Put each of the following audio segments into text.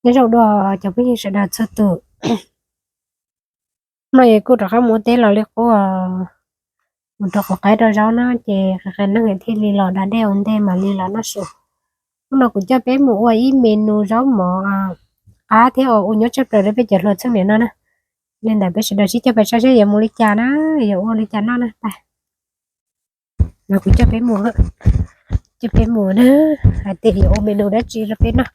Nyob zoo dua cov phooj ywg sawv daws txhua tus. Hnub no kuj rov qab mus ua teb los li qub, mus rau qhov qaib rau zaub na ces qee qee neeg thiaj li los da dej ua ntej mam li los noj su. Hnub no kuv coj peb mus ua ib menu zaub mov qab thiab ua nyob tshaj plaws rau peb cov hluas txheej niam no na. Li ntawd peb sawv daws sib cog pais saib seb yuav mus li cas na, yuav ua li cas noj na. Los kuv coj peb mus, coj peb mus na, hais tias yuav ua menu dab tsi rau peb noj.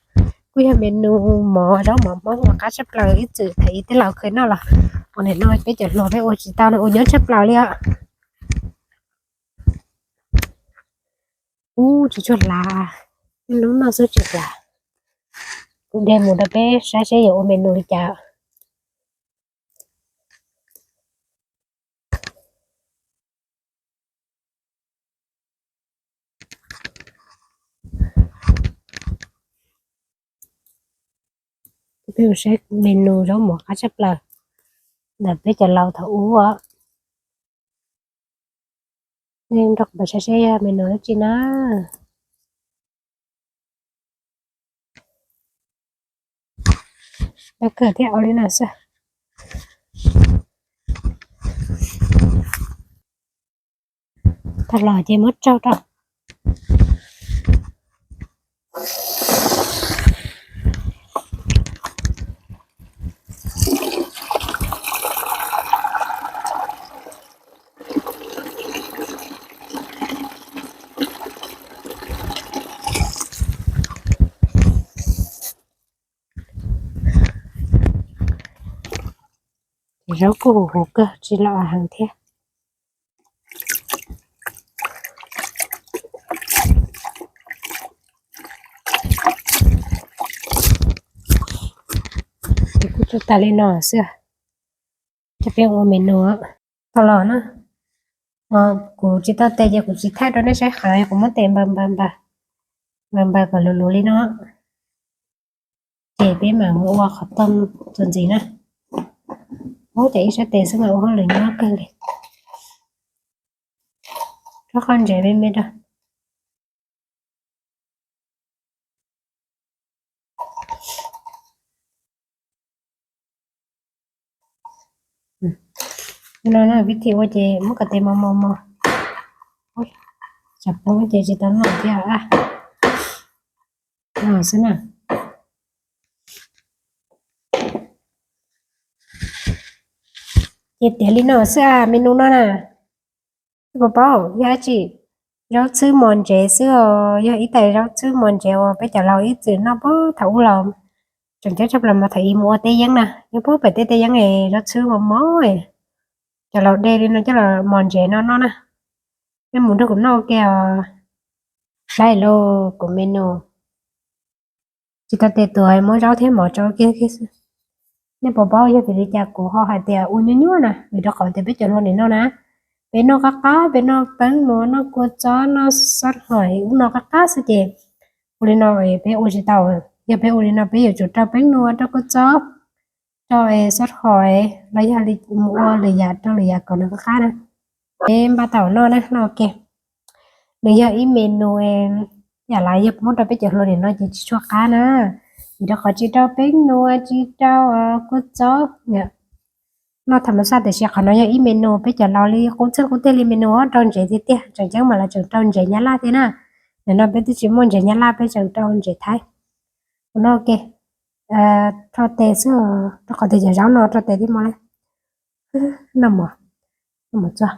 Kuj yog menu mov zaub mov Hmoob uas qab tshaj plaws ib txwm thaum ub tej laus kheev noj los ua nim no peb cov hluas peb ua tsis tau no, ua nyob tshaj plaws li os. Ub, tsis tshua hlav, hnub no xwb tsis hlav. Kuv de mus rau peb saib seb yuav ua menu li cas. Peb mus saib menu zaub mov qab tshaj plaws ntawm peb cov laus thaum ub. Nej nrog kuv pais saib seb yog menu dab tsi na. Pab kawg thiab ua li no xwb. Tag los ces muab tsaug rau. Zaub kuj huv huv kawg tsis los heev thiab. Kuj tsuas tas li no xwb. Coj peb ua menu tau los na. Kuv tsis tau tes ces kuv tsis thaij rau nej saib qhov, kuv muab tes npaws npaws npaws, npaws npaws kom luv luv li no. Ces peb mam mus ua qhov tooj txuas ntxiv na. Ub, cas ib sab tes xwb mas ua hauj lwm nyuaj kawg li. Rau qhov ntsev me me rau. No vib thim ua ces muab kom tes mos mos mos, tsam poob ces tsis tau noj thiab. No xwb na. Ces tiav li no xwb, menu no na. Puas paub yog dab tsi? Zaub txhwb mos ntsev xwb os, yog ib tais zaub txhwb mos ntsev uas peb cov laus ib txwm noj puag thaum ub los tseem ceeb tshaj plaws mas thaum ub mus ua teb yeeb na, nyob puag pem tej teb yeeb es zaub txhwb mos mos, cov laus de li no coj los mos ntsev no noj na. Nej mus nrog kuv noj ua ke os. Saib lauj, kuv menu tsis tau tes tuav, muab zaub thiab mov tso ua ke xwb. Nej puas paub yog vim li cas kuv ho hais tias ua nyuaj nyuaj na? Vim rau qhov tias peb cov hluas nim no na, peb noj qab qab, peb noj peeb nua, noj kua txob, noj xob hoim, ub, noj qab qab xwb ces ua li no peb ua tsis tau. Yog peb ua li no peb yuav tsum rau peeb nua, rau kua txob, rau xob hoim los yog mus ua lwm yam, rau lwm yam kom nws qab qab na. Peb npaj tau noj na, noj ua ke. Nws yog ib menu yam lawv yog muab rau peb cov hluas nim no ces tsis tshua qab na, vim rau qhov tsis rau peeb nua, tsis rau kua txob, noj tham mas xaj. Tiam sis qhov no yog ib menu peb cov laus li qub txheej qub teg li menu rau ntsev tiag tiag, tseem ceeb mas lawv tseem rau ntsev Nyab Laj thiab na. Nim no peb twb tsis muaj ntsev Nyab Laj, peb tseem rau ntsev Thaib. Ua no ua ke, rho tes xwb, rau qhov tias cov zaub no rho tes tib mos li. Noj mov, noj mov txuag.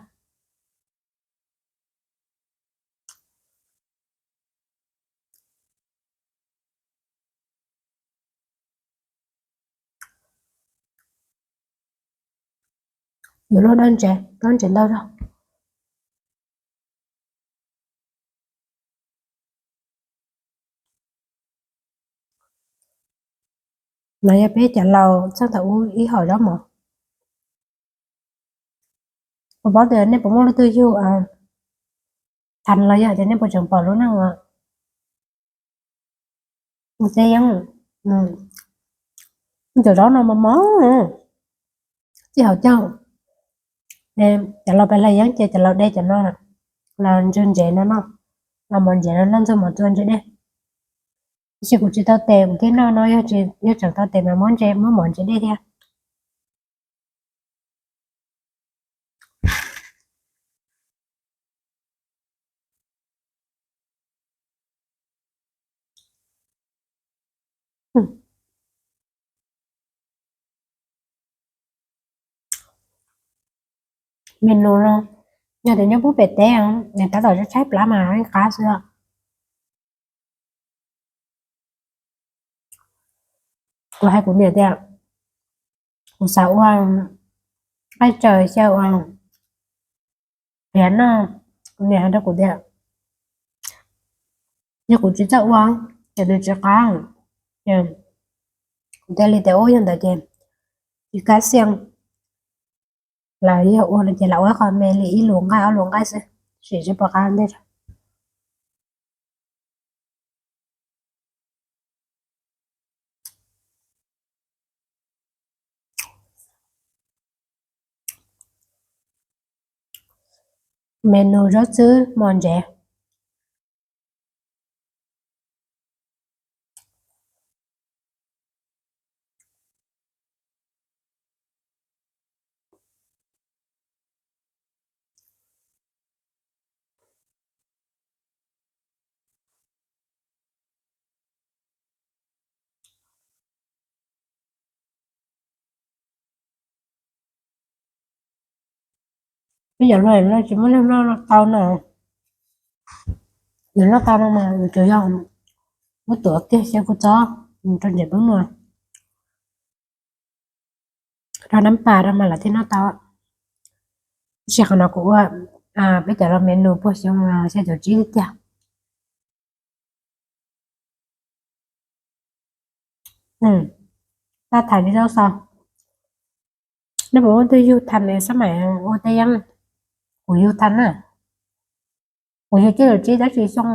Yuav luaj dab ntsev, dab ntsev ntau zog. No yog peb cov laus txheej thaum ub ib hom zaub mov. Puas paub tias nej puas muaj leej twg yug Thaib los yog tias nej puas tseem pom lub neej ua teb yeeb, cov zaub no mos mos, txij hauv caug, cov laus pais hlais yeeb ces cov laus de cov no los ntxuag ntsev no noj, los mos ntsev no noj ntxuag mov txuag ntsev dej. Tab sis kuv tsis tau tes, kuv thiaj noj no, yog tseem tau tes mas muab ntse, muab mov ntse dej thiab. Menu no yog tias nyob pub pem teb, nws tab tom tshaib plab mas qab xwb. Kuv hais kuv niam tias kuv xav ua qaib tsaws xyaw ua qiav noj, kuv niam hais rau kuv tias yog kuv tsis txawj ua ces nws tsis qab. Kuv thiaj li tias ua yog ntawd ces tsis kab xiaj, lawv yog ua no ces lam ua qhov me li ib lus nqaij ob lus nqaij xwb, sim seb puas qab ntej. Menu zaub txhwb mos ntsev. Peb cov hluas no tsis muaj neeg noj tau no. Nws noj tau no mas nws tsuas yog muab tuav kiag xyaw kua txob rau ntsej peb nua, rau nab pas rau mas lawv thiaj noj tau. Tab sis qhov no kuv ua peb cov los menu puag xyoo xya caum tsib tiag. Tab tham li zaub xo. Nej puas muaj tus yug tham ne, sab maim ua teb yeeb? Kuv yug tham na. Kuv yug xya caum tsib tab sis xyoo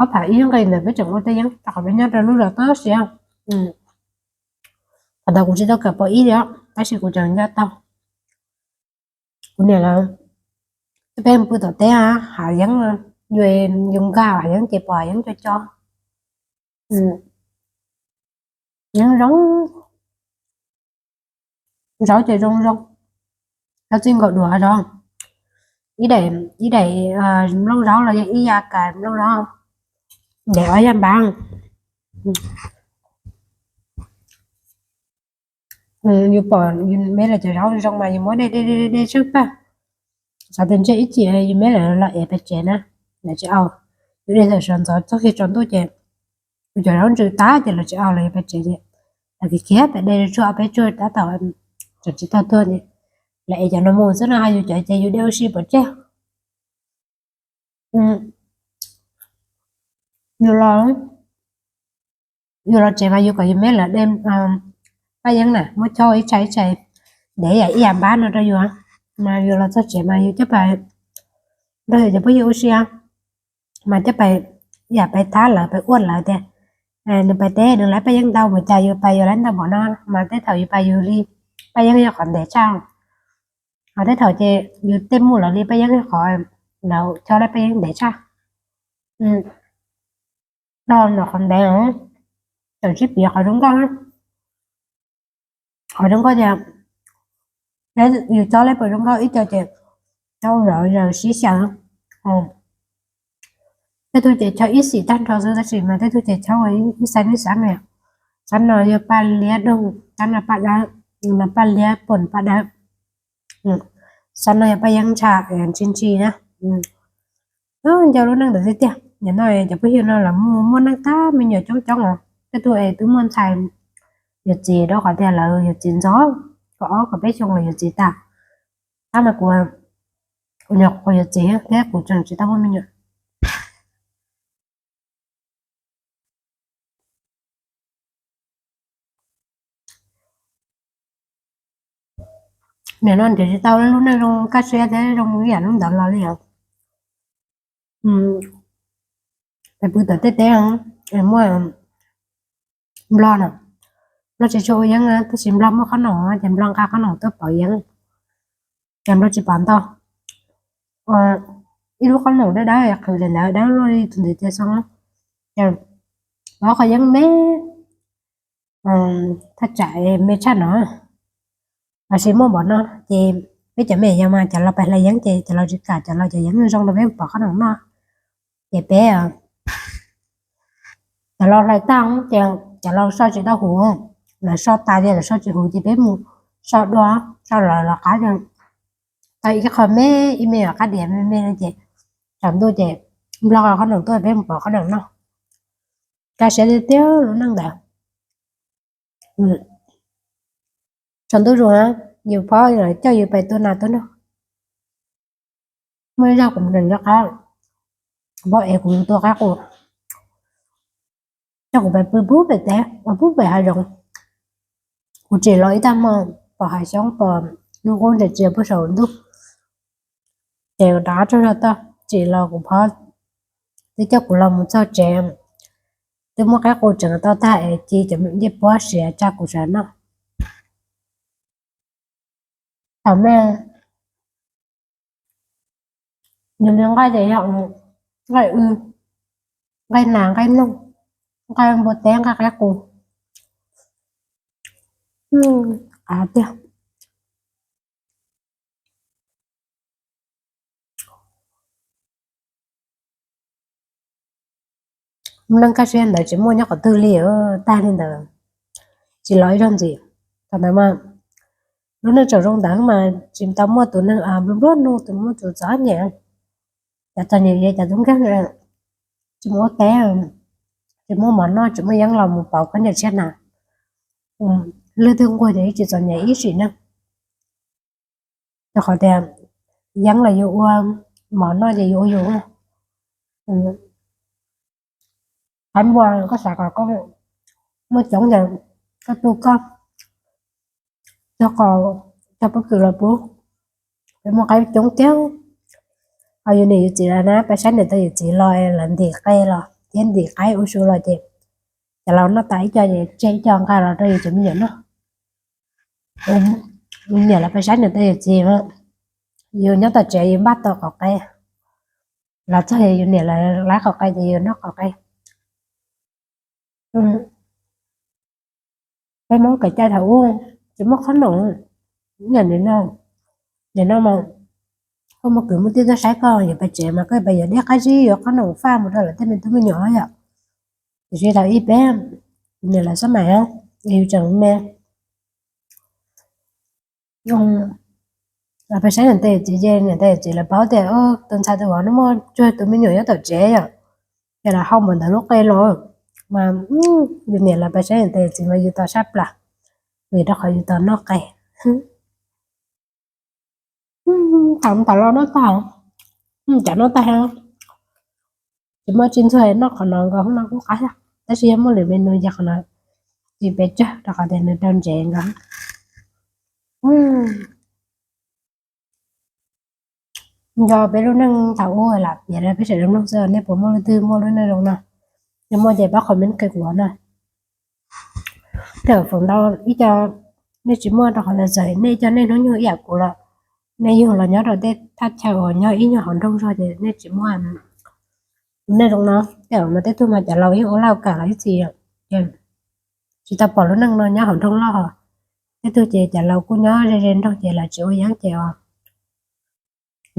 ob phav ib nqis ntawd peb tseem ua teb yeeb rau qhov peb nyob rau lub zos toj siab. Thaum ntawd kuv tsis tau kawm pos ib li os, tab sis kuv tseem nco tau kuv niam lawv, peb pw tom teb hav yeeb, yus nkag hav yeeb ces pom hav yeeb co co. Yeeb zoo, zaub ces zoo zoo, zaub txij nkaus duav zog, ib daim, ib daim nplooj zaub los yog ib yav kas nplooj zaub, daim ob yav npab. Yus pom yus me lawv cov zaub zoo mas yus muab de de de de tsheej pag. Xav tias ntshe ib chim yus me lawv los ev pem tsev na, lawv tsis au. Yus de thaum sawv ntxov txog kiag tsaus ntuj ces yus cov zaub ntsws tag ces lawv tsis au los ev pem tsev ces lawv khiav khiav pem de tsuag ob peb tsuag tab tom tseem tsis tau tuag ces lawv ev cov no mus xwb no, ho yus cov ces yus de ua si pov tseg. Yus los, yus los tsev mas yus kom yus me lawv de paj yeeb na, muab chob ib tshais ib tshais, de ib yam npab no rau yus, mas yus los txog tsev mas yus coj pais nrog yus cov phooj ywg ua si, mas coj pais ib yam pais thab lawv, pais uaj lawv tias nws pais teb nws laib paj yeeb ntau npaum cas, yus pais yus laib ntau npaum no, mas tej thaum yus pais yus li paj yeeb yog qhov ntev tshaj. Ho tej thaum ces yus tej muaj lawv li paj yeeb yog qhov lawv chob laib paj yeeb ntev tshaj. Los no qhov ntev, tseem sib piv qhov zoo nkauj na. Qhov zoo nkauj tias yus chob laib paj zoo nkauj ib co ces chob zaws sib xyaw. Tej tug ces chob ib xim tag nrho xwb tab sis mas tej tug ces chob ua ib xab ib xab na. Xab no yog paj liab doog, xab no paj dawb, no paj liab pom paj dawb. Xab no yog paj yeeb ntsha ntshi ntshi na. Nco lub neej ntawd tiag tiag. Nim no cov phooj ywg no lawv muaj neej tag me nyuam coob coob os. Tej tug es twb muaj ntxhais, yawm txiv rau qhov tias lawv yawm txiv ntxov, kaum ob kaum peb xyoo los yawm txiv tas. Tab mas kuv, kuv nyuam qhuav yawm txiv thiab kuv tseem tsis tau muaj me nyuam. Nim no nrhiav tsis tau lub neej zoo kaj siab thiab zoo ib yam lub ntawd los li os. Peb pw tom tej teb muaj nplog no, nplog tsis tshua ua yeeb tab sis nplog muaj qhob noom ces nplog nqa qhob noom tuaj pauv yeeb. Ces nplog tsis pauv ntau, ib lub qhob noom dawb dawb qhwv li ntawd dawb luaj li tus ntawd tias xoo. Ces ob qho yeeb me, thaj tsam me tshaj no, los sis muaj npaum no ces peb cov me nyuam yau mas cov laus pais hlais yeeb ces cov laus tsis kam cov laus cov yeeb zoo rau peb pom qhob noom noj. Ces peb, cov laus hlais tag ces cov laus soj tsis tau huv, lawv soj tas ces lawv soj tsis huv ces peb mus soj dua, soj los los qab tau ib qho me, ib me nyuam qab diav me me no ces tsaus ntuj ces nplog qhob noom tuaj peb mus pom qhob noom noj. Kaj siab tiag tiag lub neej ntawd. Tsaus ntuj zus na, yus phob coj yus pais tua nas tua noog. Muaj ib zaug kuv mus nrog nco qab, kuv phob es kuv mus tua qaib qus, coj kuv pais pw pub pem teb, pub pem hav zoov. Kuv tsim los ib tag hmo, pom hav xyoob pom hnub qub ntsia ntsia puag saum ntuj. Ces rov qab tsaug zog toj, tsim los kuv phob twb coj kuv los mus txog tsev, twb muab qaib qus tseem tau tag es ci cov ncej puab siav tsa kuv sawv noj. Thaum me, yus li nqaij ces yog nqaij w, nqaij nas, nqaij noog, nqaij npua teb, nqaij qaib qus, av tiag. Lub neej kaj siab ntawd tsis muaj nyob qhov twg li, tag li ntawd, tsis los ib zaug ntxiv. Thaum ntawd mas lub neej tseem zoo ntawd mas tsis tau muaj tus neeg nplua nplua nuj, tus muaj tus txom nyem, cov txom nyem ces cov tub nkeeg tsis muaj ua teb, tsis muaj mov noj, tsis muaj yeeb los mus pauv khaub ncaws tshiab na, lwg twg nquag ces yeej tsis txom nyem ib sim neej. Rau qhov tias yeeb los yus ua, mov noj ces yus ua yus. Qaib npua koj xav kom koj muaj coob ces koj tu koj, cog qos, cog pob kws los pub, peb muaj qaib coob tiag. Ho yus niam yus txiv lawv na, peb saib niam tais yawm txiv los lawv ntim qe los thiab ntim qaib ua su los ces cov laus noj tas ib co ces tseg ib co nqa los rau yus cov me nyuam noj. Yus niam lawv pais saib niam tais yawm txiv, yus nyob tom tsev yus npaj tau qos qe, los txog yus niam lawv laib qos qe ces yus noj qos qe. Peb Hmoob kev cai thaum ub tsis muaj qhob noom, nim no, nim no mas koj muaj kwv muaj tij tuaj saib koj yuav pais tsev mas koj pais yuav dib qab zib yuav qhob noom faj mus rau lawv tej me tub me nyuam yom. Tiam sis thaum ub peb, niam lawv xab mais, yus tseem me, lawv pais saib niam tais yawm txiv ces niam tais yawm txiv lawv paub tias tus ntxhais tus vauv no muaj tsawg tus me nyuam nyob tom tsev yom, ces lawv hau npaum ntawd lub qe los. Mas yus niam lawv pais saib niam tais yawm txiv mas yus tos sab plas, vim rau qhov yus tos noj qe. Thaum ntawd los noj tag, cov noj tag, tsis muaj tsis ntxuag noj qhov no nkaus, no kuj qab, tab sis yog muaj lwm me nus ces qhov no tsis pes tsawg rau qhov tias nws rau ntsev nkaus. Nco peb lub neej thaum ub lam piav rau peb sawv daws mloog xwb, nej puas muaj leej twg muaj lub neej zoo no, yog muaj ces pab comment qhia kuv na. Tej zaum feem ntau ib co nej tsis muaj rau qhov tias txawm nej ib co nej hnub nyoog ib yam kuv los, nej yug los nyob rau tej thaj chaw uas nyob ib nyuag hauv nroog zog ces nej tsis muaj lub neej zoo no. Tej zaum mas tej tug mas cov laus yeej ua laj kam los ib txhis, tsis tau pom lub neej no nyob hauv nroog loj. Tej tug ces cov laus kuj nyob ze ze nroog ces lawv tsis ua yeeb ces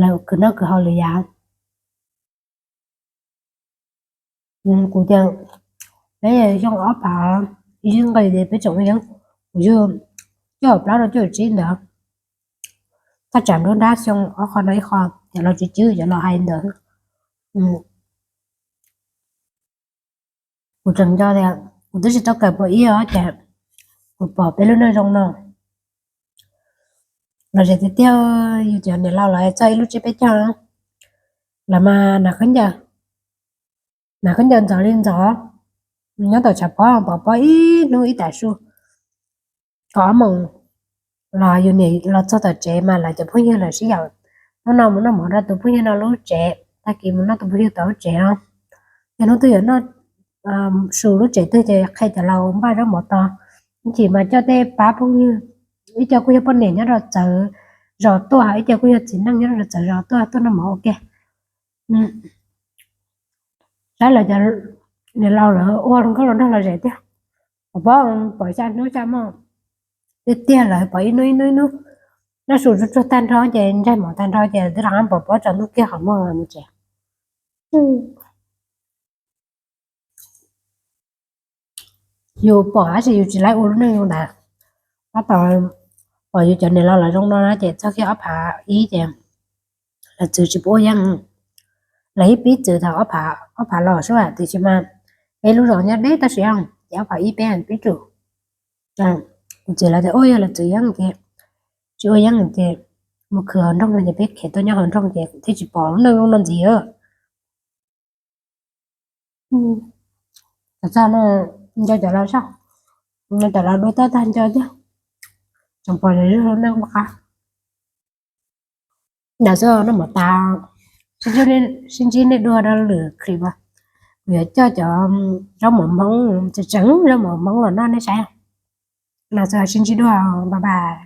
lawv khwv noj khwv haus lwm yam. Kuv tias peb xyoo ob phav ib nqis ces peb tseem ua yeeb, kuv yug cuaj caum plaub rau cuaj caum tsib ntawd, thaj tsam nruab nrab xyoo ob qho no ib qho, cov laus tsis cwb cov laus hais ntawd. Kuv tseem nco tias kuv twb tsis tau kawm pua ib os ces kuv pom peb lub neej zoo no. Los zem tiag tiag, yus cov niam laus los txog ib lub tsiab peb caug lawm mas hnav khaub ncaws, hnav khaub ncaws ntxov li ntxov, nyob tom tshav pob pov pob ib hnub ib tag su, kaum ob moos los yus niam los txog tom tsev mas lawv cov phooj ywg lawv sib yaum, hnub no mus noj mov rau tus phooj ywg no lub tsev, tag kis mus noj tus phooj ywg tom lub tsev os. Yog hnub twg yuav noj su lub tsev twg ces qhia cov laus npaj zaub mov tos. Ib chim mas coj tej pab phooj ywg, ib co kuj yog poj niam nyob rau txawv zos tuaj, ib co kuj yog txiv neej nyob rau txawv zos tuaj, tuaj noj mov ua ke. Saib lawv cov Niam laus lawv ua nkauj hluas nraug los zem tiag. Pom pob, pom xya hnub xya hmo, tiag tiag lawv pom ib hnub ib hnub ib hnub. Noj su tsuag tsuag tag nrho ces ntsej mos tag nrho ces twb rov qab pom pob tsaus ntuj kiag qhov muag mus tsev. Yus pom tab sis yus tsis laib ua lub neej zoo ntawd. Tab tom pom yus cov niam laus lawv zoo no na ces txog kiag ob phav ib ces lawv txwv tsis pub ua yeeb. Lawv ib pib txwv thaum ob phav, ob phav los xwb, tiam sis mas peb lub zos nyob deb tab sis ces ob phav ib peb pib txwv. Kuv txiv lawv tias ua yog lawv txwv yeeb ces tsis ua yeeb ces mus khwv hauv nroog no ces peb khiav tuaj nyob hauv nroog ces thiaj tsis pom lub neej zoo no ntxiv. Txog no nco cov laus saib, cov laus dua toj tag nco thiab. Tseem pom lawv lub neej qub qab. Ntawd xwb no mas tas, sib ntsib nej dua rau lwm clip, kuv yuav coj cov zaub mov Hmoob, tseem tseem zaub mov Hmoob los noj nej saib. Ntawd xwb sib ntsib dua, bye bye.